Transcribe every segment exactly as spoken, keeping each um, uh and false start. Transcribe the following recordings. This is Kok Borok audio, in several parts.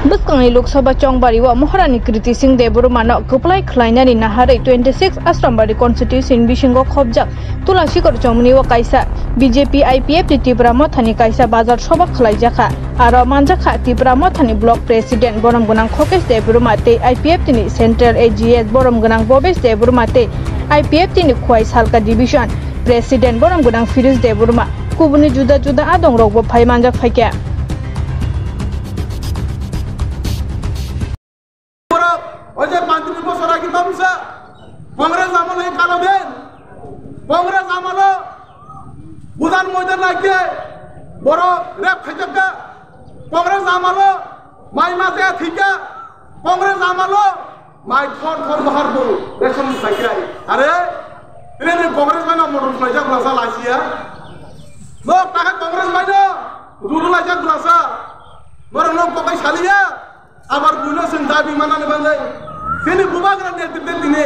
Bwskangni Lok Sabha chongbari o Maharani Kriti Singh Debbarma no kwplai khlainani naharwi twenty six Asrambari constituency bisingo khopjak Tulasikhor Chomni o kaisa B J P I P F T Tipra Mothani kaisa bazar soba khlaijakha. Aro manjakha Tipra Mothani block president borom gwnang Khokesh Debbarma tei I P F T ni central A G S borom gwnang Bhobesh Debbarma tei I P F T ni Khowai Salka division president borom gwnang Firoz Debbarma. Kubuni juda juda adong rokbo phai manjak phaikha. Borok, o je pantrish bosor age tamsa, Congress amolo kalo den, Congress amolo bujan moidan lagye, borok rep khaijakka, Congress amolo mai mate thikya, Congress amolo mai thor thor bahar bo ration saikrai. Are, tini ni Congress bai no motor khlaijak bwlasa laisiya. Nok taha Congress bai no dudu laijak bwlasa. Borok nok kokai saliya. Abar buino chwng dabi manani bagwi chini bubagra netrite tini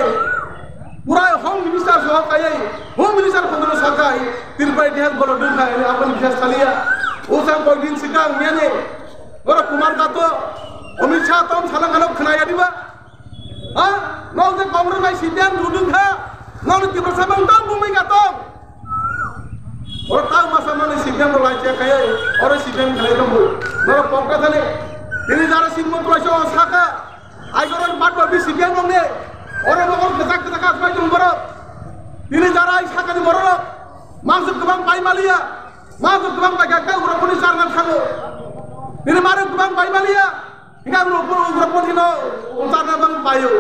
pura Home Minister soho kaiwi Home Minister khondono sakhai Tripura itihas bolo dwkha hwnwi aboni bihas saliya. Usang koidin sikang miyani oro Kumar Gato, Amit Shah tom salangano khwnaya diba? Ha? Nok je Congress bai C P M rudung kha, nok ni Tiprasa bang tong bumui ga tong. Oro tang masa mani C P M rok lai chek khaye, oro C P M khlai tong bu. Norok pokta thani. Tini jara singmo tulai so saka. Ai goro bat ba bi C P M rok ne. Oro bokol kesak kesak asmai tong borok. Tini jara ai saka ni borok. Mangsuk kebang pai maliya. Mangsuk kebang pai kakka urok puni sarna thango. Tini maruk kebang pai maliya. Hingke ang rokbo ugrok pon hino utarna bang paio.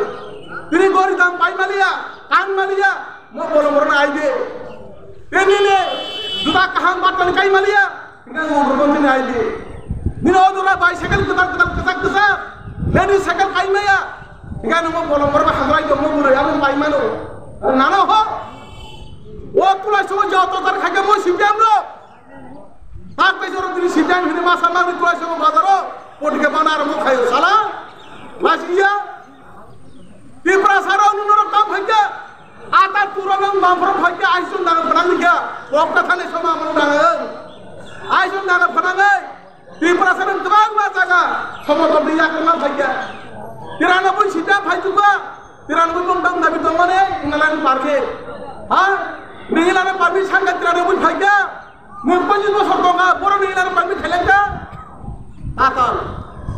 Tini gori dam pai maliya, kan maliya, mo bolong rona aide. Tini ne juda kaham batani kai maliya, hingke ang ugrok pon hino aide. Nini o jora bicycle ketar ketar kesak kesak, nini cycle kai maya. Hingke ang mo bolong rona hamrai jong mo buro, amo pai mano. Nano ho. O tulai sobo joto tar khaike mo C P M rok. Tak bai joro tini C P M hini masa mani tulai sobo bazaro, potika bana aro mo khayo sala. Lasiya. Tiprasa rok nung norok tam phaikya. Ata tura nang bamphoro phaikya, aisung daga phanang nikya. Pokta thani soma mo daga. Aisung daga phanang ai. Tiprasa rok kwbang ma jaga. Somo to biya kwma phaikya. Tiranoboi sita phaitukba. Tiranoboi mung dam dabi tongmane, ngalani parke. Ha? Ningilana parmi sangka tiranoboi phaikya. Nwng ponchis bosor tongkha, borok ni inar pangni khailangkha. Tatal.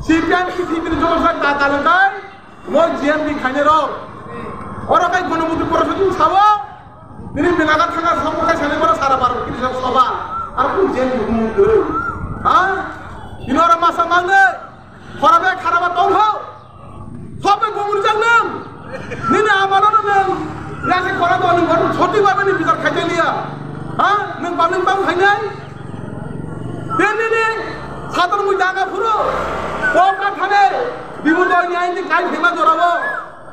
C P M ki thikni joto sa tatal wngkhai, mo G M ni khainai rok. Oro kai gonomuti porosoti sawo, nini milaga thanga sawo kai sani borok sara baro kiri sa soba. Ar kun G M ni hukumu doi. Ha? Ino oro masa mangnai. Khora bai khara ba tong ho. Sob bai gumur jak nang. Nini amano no nang. Ya se khora do nang baru choti ba ni bichar khai liya. Ha? Nang public bang khai nai. Nini ni satar mui daga phuru. Pokra thane. Bibu doi ni aini kai phema jorabo.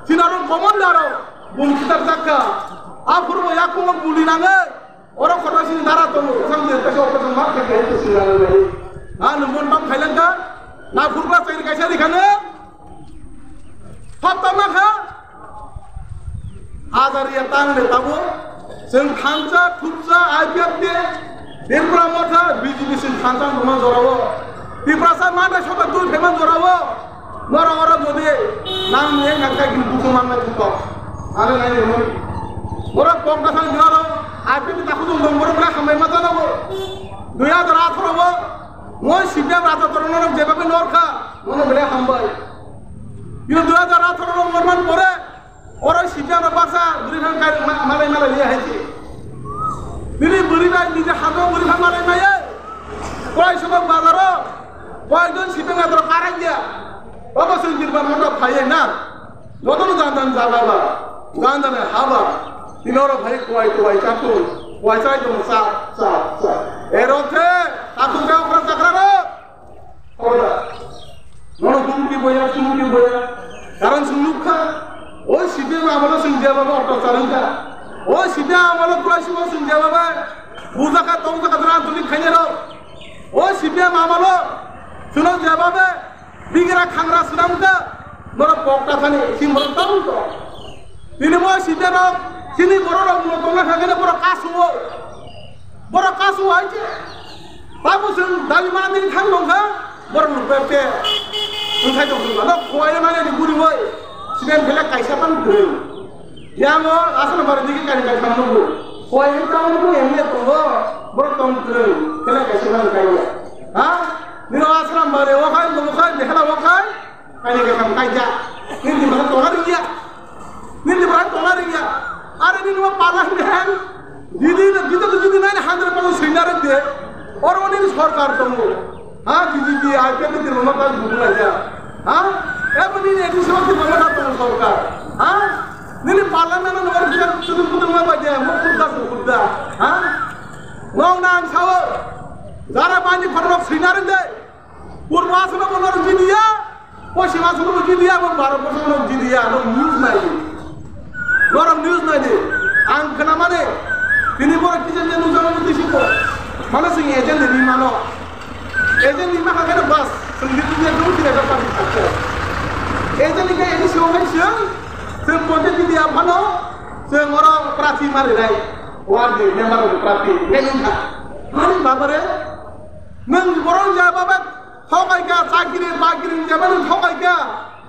Sinaro komon daro. Bum kitar jakka. A phuru ya kumon buli nangai. Oro khoroknwi sini dara tongo, bwsang je kaisa operation ma khe khe to sini dara lai. Ha, nwng mon bam khailangkha, na phurkla chairi kaisa rikhano, thop tama kha. Hajar ya tang le tabo, chwng thansa, thupsa, I P F T, Tripura Motha, B J P chwng thansa numa jorao. Tiprasa mane soba twi pheman jorao. Norok oro jodi nang ni nang kai gini buku mang nai thok. Ano nai ni mo. Borok kok da sang jora. Api ni takhuk dong dong borok bela hambai ma jana bo. Dui hajar atharo bo. Moi C P M raja toro norok jeba be nor kha. Mono bela hambai. Ino dui hajar atharo rok norman pore. Oro C P M rok baksa buri phang kai ma-, malai malai liya hai se. Bini buri bai nije habo buri phang malai maya. Koi sobo bazaro. Koi jon C P M rok karang ya. Baba sing jirba mata phaiye na. Jotono janjan jaga ba, janjan ha ba, tini oro bhai kuai kuai chakung, kuai chai tong sa, sa, sa. Erok the, takung khe okra chakra rok. Koda. Nono humki boya, sumki boya. Karon sumluk kha. Oi C P M amolo sing jeba ba oto charang kha. Oi C P M amolo tulai sumo sing jeba ba. Buja kha, tong kha, jara antuni khaine rok. Oi C P M amolo suno jeba ba. Bigra khangra swnam wngkha, norok pokta thani, sing borok tong tong. Tini bo sida rok, sini borok rok no tongna thangkhe borok kasu o. Borok kasu o hai se. Tamo chwng dabi manani thang nongkha, borok nukha te. Wngkhai tong thung ano khowai mani ni buri bai. Siben phele kaisa pan kwrwi. Yango asal bari digi kani kai thang nungo. Khowai ni tang nungo M L A tongo. Borok tong kwrwi. Phele kaisa pan kai ya. Ha? Nino asal bari o khai, mo khai, behala o khai. Kaini katham kaijak. Nini bwrang tongna rwngya. Nini bwrang tongna rwngya. Are nini ma parliament. Jidi, jidi, jidi nine hundred percent swinar de. Oro nini sorkar tongo. Ha, B J P, I P F ni tirma ta bubu laija. Ha? Ebo nini A D C o tirma ta tongo sorkar. Ha? Nini parliament no nor biya tutu tutu ma baja. Mo khudda su khudda. Ha? Nong nang sao. Jara bani khorok swinar de. Purbo Assam-o norok jidiya, Poschim Assam-o jidiya, abo Bharat Borsho norok jidiya, norok news nai di. Norok news nai di. Ang khna mani, tini borok kisa je nujak nang tisi ko. Mano sing agent ni mano. Agent ni mano kene bas, sing di tu je tu ti da pa. Agent ni ke ini sio hai sio. Sing ponte jidiya mano, sing oro prati mari nai. Wadi member prati, ngai nungkha. Mani babare, nwng borok ja baba thokai kha, chakiri bakiri jeba nwng thokai kha,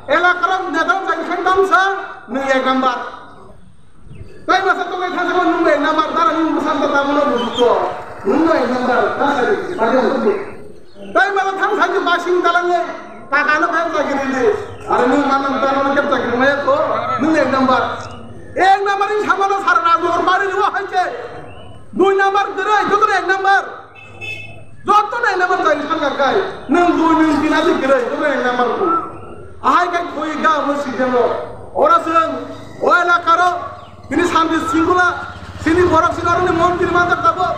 elakar neta chai khan tamsa, nwng ek number. Tai masa to kai thasa nwng ek number, dara nwng masa ta ta mono bujo. Nwng ek number, ta sari, bari ang tu. Tai masa tham sai basing dalang le, kaka no kai chakiri le. Are nwng manam ta no kep chakiri maya ko, nwng ek number. Ek number in samana sar na jor bari ni wa hai che. Dui number kere, joto ek number. Joto nai number chai thang ka kai. Nwng dui nwng tin adi kwrwi, joto nai number ku. Ahai kai khoi ga mo si jemo. Ora seng, o elaka ro, tini Santi Singula, sini borok sini aro ni montri ma ta kabo.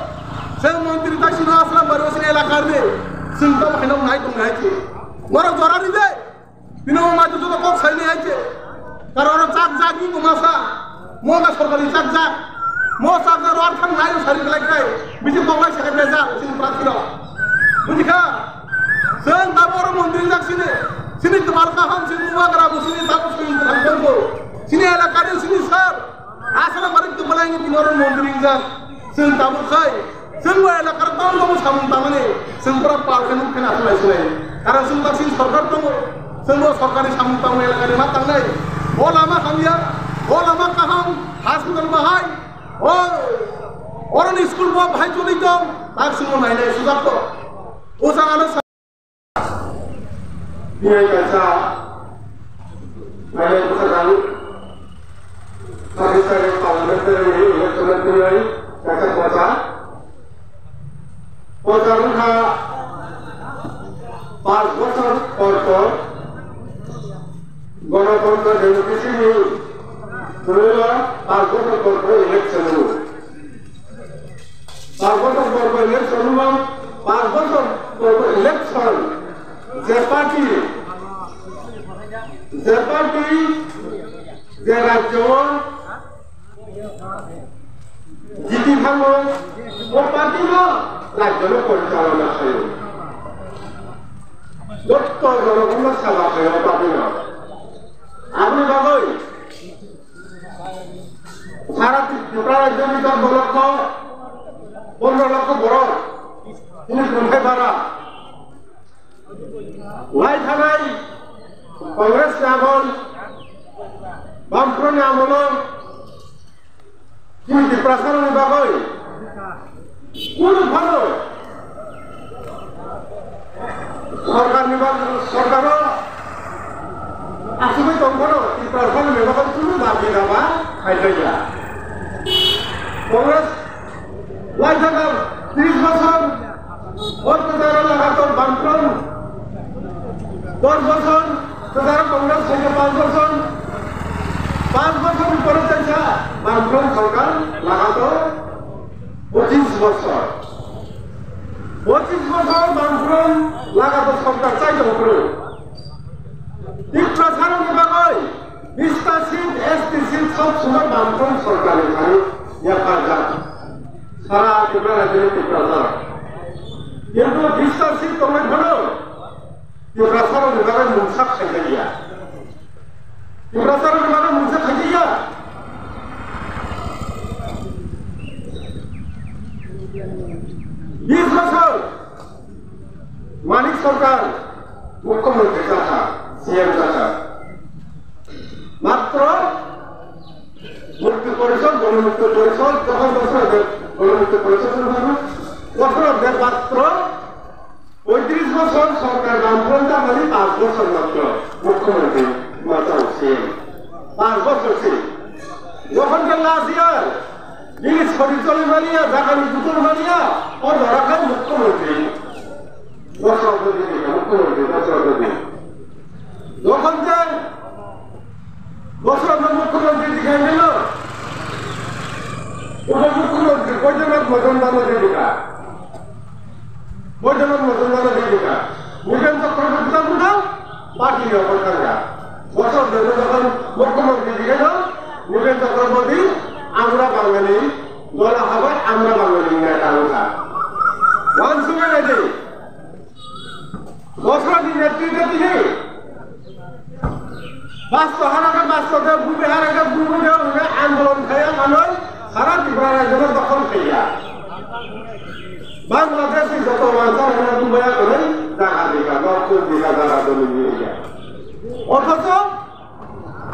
Seng montri tai sini aslam bari sini elaka ni. Sing to hai nong nai tong nai ki. Borok jora ri de. Bini wngma tu joto kok saini hai se. Karon chak jak ni wngma sa. Mo ga sorkari chak jak. Mo chak jak rwar thang nai sari belai kai. Bisi kok lai sakhe bejak sini prarthi rok. Buji kha? Seng tabo oro montri jak sini. Sini twmar kaham sini bubagra bo sini tabo sini thang tong bo. Sini elaka ni sini sir. Asala marik tu belai ni tini oro montri jak. Seng tabo khai. Chwng bo elakar tong tong samung tangmani, chwng pura pal khe nuk khe na sulai sulai. Karon chwng tak sini sorkar tongo, chwng bo sorkar ni samung tangmani elakar ni ma tangnai. O lama hamya, o lama kaham, hospital bahai, o, oroni school bo bahai choli tong, tak chwng bo nainai sujak to. O jagano sa- Bini kaisa, mane bwsajwk, Pakistan ni parliamentary election ni twi kaisa prochar. Prochar wngkha panch bochor por por Ganatantro Democracy ni twi panch bochor por por election wngo. Panch bochor por por election wngmang, panch bochor por por election je party, je party, je rajyo o jiti thango, o party no rajyo no porichalona khaio. Jotto jonogonno seba khaio o party no. Aboni bagwi Sara Tripura rajyoni chuddo lokho, pondro lokho borok chini kunthai bara. Lai thanai Congress ni amol, Bamfront ni amolo chini Tiprasarokni bagwi kunu phano sorkarni bag-, sorkaro asugwi tongphano Tiprasarokni bagwi kunu dabi daba khaijak ya. Congress lai thangkha tris bosor, o kwcharo lagator Bamfront dos bosor, kwcharo Congress khaijak panch bosor, panch bosor ni pore kaisa Bamfront sorkar lagator. Pochis bosor. Pochis bosor Bamfront lagator sorkar chai tong phuru. Tiprasarokni bagwi bista seat, S T seat sob somoi Bamfront sorkarni thani yapharjak. Sara Tripura rajyoni Tiprasa. Kintu bista seat tongnai phano Tiprasarokni bagwi mungsa khaijak ya. Tiprasarokni bagwi mungsa khaijak ya. Bis bosor Manik Sarkar mukhyamantri jakha. গণমুক্ত পরিষদ, যখন বছর হবে গণমুক্ত পরিষদ শুরু হবে, বছর হবে মাত্র পঁয়ত্রিশ বছর সরকার বামফ্রন্ট আমলে পাঁচ বছর মাত্র মুখ্যমন্ত্রী, মাত্র সিএম, পাঁচ বছর ছিল। যখন যে লাস্ট ইয়ার জিনিস খরিদ চলে মানিয়া, জাগানি দুটো মানিয়া, ও ধরা খায় মুখ্যমন্ত্রী। দশ অর্থ দিকে মুখ্যমন্ত্রী, দশ অর্থ দিকে। যখন যে বছর আপনার মুখ্যমন্ত্রী দিকে গেল, উপমুখ্যমন্ত্রী বৈদ্যনাথ মদন বাংলা দেবিকা, বৈদ্যনাথ মদন বাংলা দেবিকা, নৃপেন চক্রবর্তী তখন পার্টি অবস্থানরা। বছর ধরে যখন মুখ্যমন্ত্রী দিকে যাও, নৃপেন চক্রবর্তী আমরা বাঙালি, দলা হবে আমরা বাঙালি নেতা আমরা। ওয়ান সুগার আছে। বছর দিন নেতৃত্বে তিনি বাস্তব হারাকে বাস্তবে, ভূমি হারাকে ভূমি দেওয়া হবে, আন্দোলন খাইয়া মানুষ সারা ত্রিপুরা রাজ্যের দখল খাইয়া। বাংলাদেশি যত মানুষ আমরা দুবাইয়া করে জায়গা দিকা, দশ কোটি টাকা জায়গা জমি নিয়ে যায়। অথচ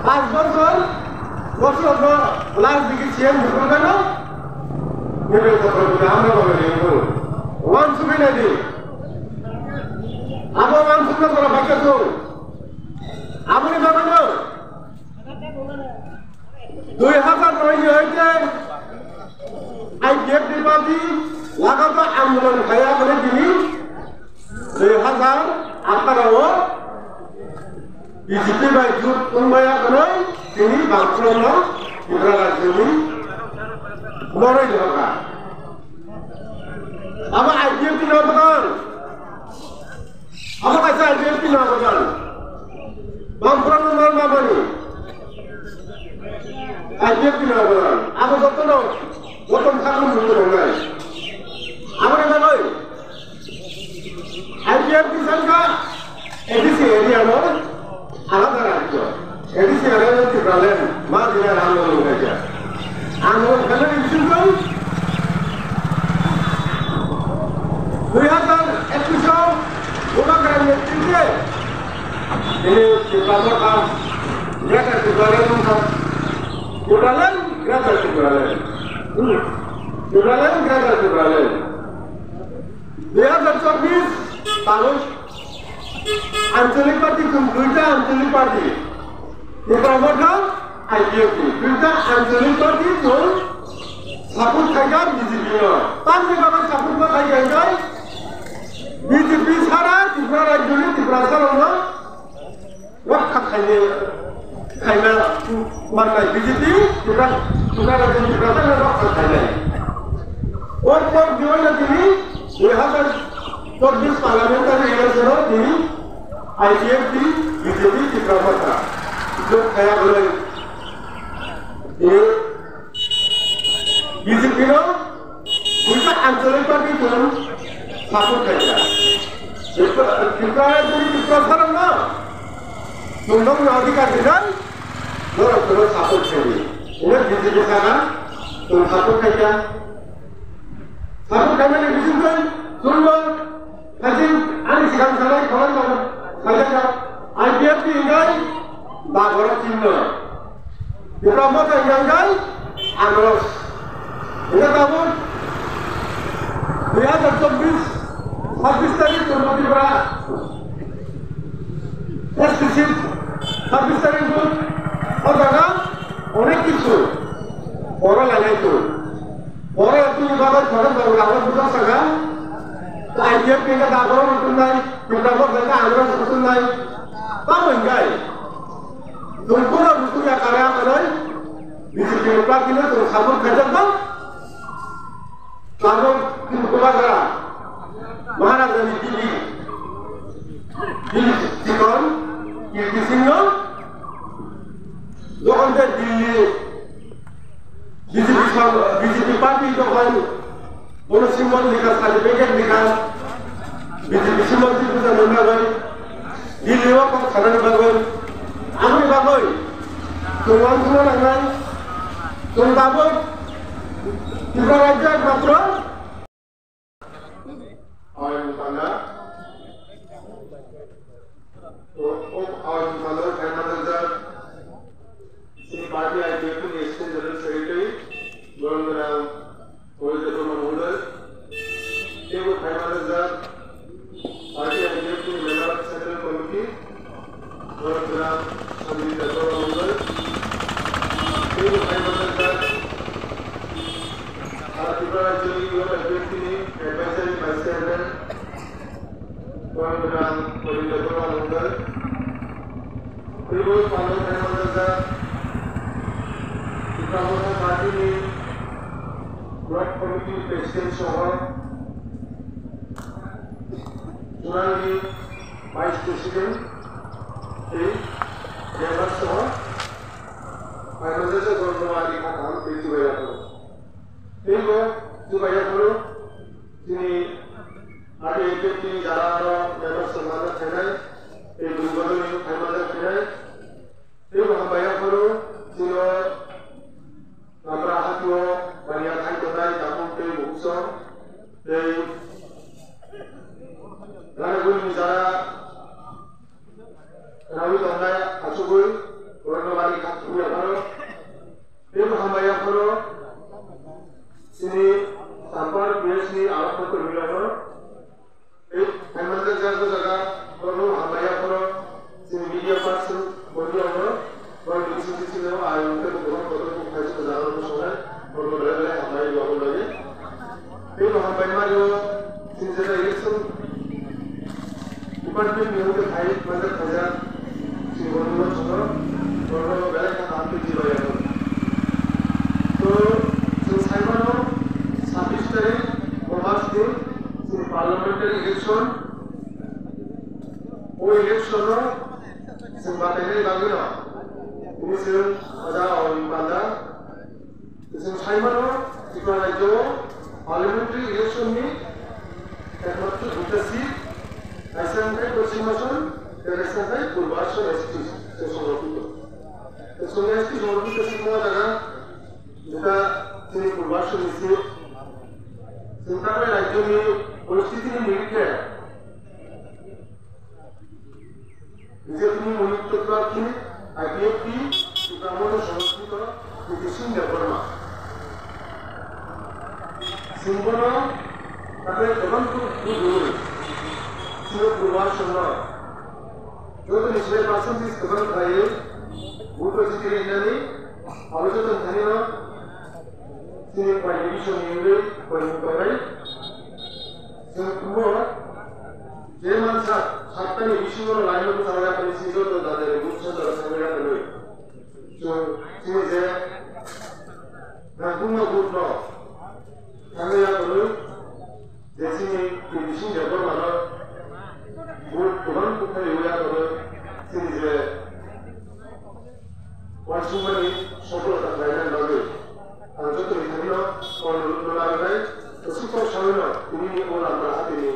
পাঁচ বছর, বছর লাস্ট দিকে সিএম ঢুকুন কেন? নিবে কথা বলে, আমরা বলে নিয়ে বলুন। ওয়ান সুবিধা নেই। Abo ang sumna sara bhakya sung. Aboni bagwi no dui hazar noi ni hoite IPFT party lagatar andolon khaiya bole tini dui hazar atharo o BJP bai jut wngmaya hwnwi tini bangphrumo Tripura rajyoni noroi dhorka. Abo IPFT no bwkang. Abo kaisa IPFT no bwkang. Bangphrumo norma bani. IPFT no bwkang. Abo jotono, jotono sakno muitu rongnai. Aboni bagwi IPFT sangkha ADC area no alada rajyo. ADC area no Tipraland ma jila andolon khaikha. Andolon khainani bisingtwi dui hazar ekush o Bubagra netrite tini Tipra Motha Greater Tipraland wngkha. Tipraland, Greater Tipraland. Hmm. Tipraland, Greater Tipraland. Dui hazar chobbish talo anchalik party chwng duita anchalik party. Tipra Motha IPFT duita anchalik party chwng support khaikha BJP no. Tamni bagwi support ma khaikha hwnkhe BJP sara Tripura rajyoni Tiprasa rokno rokha khainai, khaina mannai BJP, Tipra, Tipra rajyoni Tiprasa rokha khainai. O pok diwai na tini dui hazar chobbish parliamentary election o tini IPFT, BJP, Tipra Motha jot khaya bolai tini BJP no duita anchalik party chwng support khaikha. Tripura, Tripura, Tripura sarang no chwng nokni adhikar rijak, norok chwngno support khaidi. Ino BJP sana chwng support khaikha. Support khaimani bisingtwi chwngno Hajin ani sikang sanai kholai tong khaijak IPFT hingai bagoro chinno. Tipra Motha hingai anros. Ina tabuk dui hazar chobbish chhabbish tarik Purbo Tripura S T C chhabbish tarik booth. O jaga onek kichu oro lainai tong. Oro tini bagwi khorok bagwi abo bujak saka. IPFT ka dagoro rutunai, Tipra Motha ka angra rutunai. Tamo hingai. Tungkuna rutuya kare akanai. BJP ni party no tung sabun khajak bang. Tamo tini kubagra. Maharaja ni bibi. Bibi sikon. Kirti Singh no. Jokhon te Delhi BJP sor-, BJP party jokhon bono symbol likha, certificate likha, BJP symbol si puja nang bagwi, Delhi o kok sanani bagwi, aboni bagwi chwng uansukna nangnai, chwng tabuk Tripura rajyo ekmatro Aoi Mutanga. O, o, Aoi Mutanga, Khaima Dajak, chini party IPFT ni State General Secretary, Twibo palo thai manjakjak Tipra Motha Party ni Block Committee President soho Churangni Vice President tei Member soho phai manjakjak borokno ani kha kaham tei chubaiyakho. Teibo chubaiyakho chini R D F T jara aro Member soho manjak phainai tei Dugoroni phai manjak phainai. Teibo hambai yaphano chwngno Namra hatio baniya khai tongnai Japon tei Bubuchong tei Ganagulni jara khnaui tongnai achugwi borokno bani kha thumwi yaphano. Teibo hambai yaphano chini Sampar P S ni alokno kwrwirokno. Tei phaimani jaga jaga borokno hambai yaphano chini media person boni yaphano borok ni bising bising no ayang tei bo borok kotor bo phaisuk jaga rok sonai borokno belai belai hambai yaphano lagi. Tei bo hambai mani o chini jeta election department ni hwnkhe phai manjak khaijak chini boni o sono borokno belai kha kaham khe jibai yaphano. To chwng saimano sabbish tarik o mas din chini parliamentary election. O election o chwng batainai bagwi no tini chwng oja Awin Panda. Chwng saimano Tripura rajyo o parliamentary election ni ekmatro duita seat, kaisa wngkha Paschim Asam, tei kaisa wngkha Purbo Asam S T se songrokito. Chwng S T songrokito sima jaga duita chini Purbo Asam ni seat. Chwng tamni rajyo ni poristiti ni murikhe B J P ni monit prarthi, I P F T, Tipra Motha Songgothito, Nitish Singh Debbarma. Chwng bono takhwlai kwbang kuk bujui. Chwng Purbo Asam no jotoni slai percentage kwbang khlaiwi vote rwjagwi rinani, abo joto thani no chini pai division ni wngwi pai tongnai. Chwng phuo je mansa sattani bisingo laino bwcharwi aphani sini joto dadere buksa jora sangwi aphani. Chwng chini je nangkukma butno sangwi aphani je chini bisingo bormano but kwbang kukthai rwi aphani chini je uansukmani sopolota khlainani bagwi ang jotoni thani no kono rwna nangnai, kwchwng kok sawino tini ni o Lamra hatini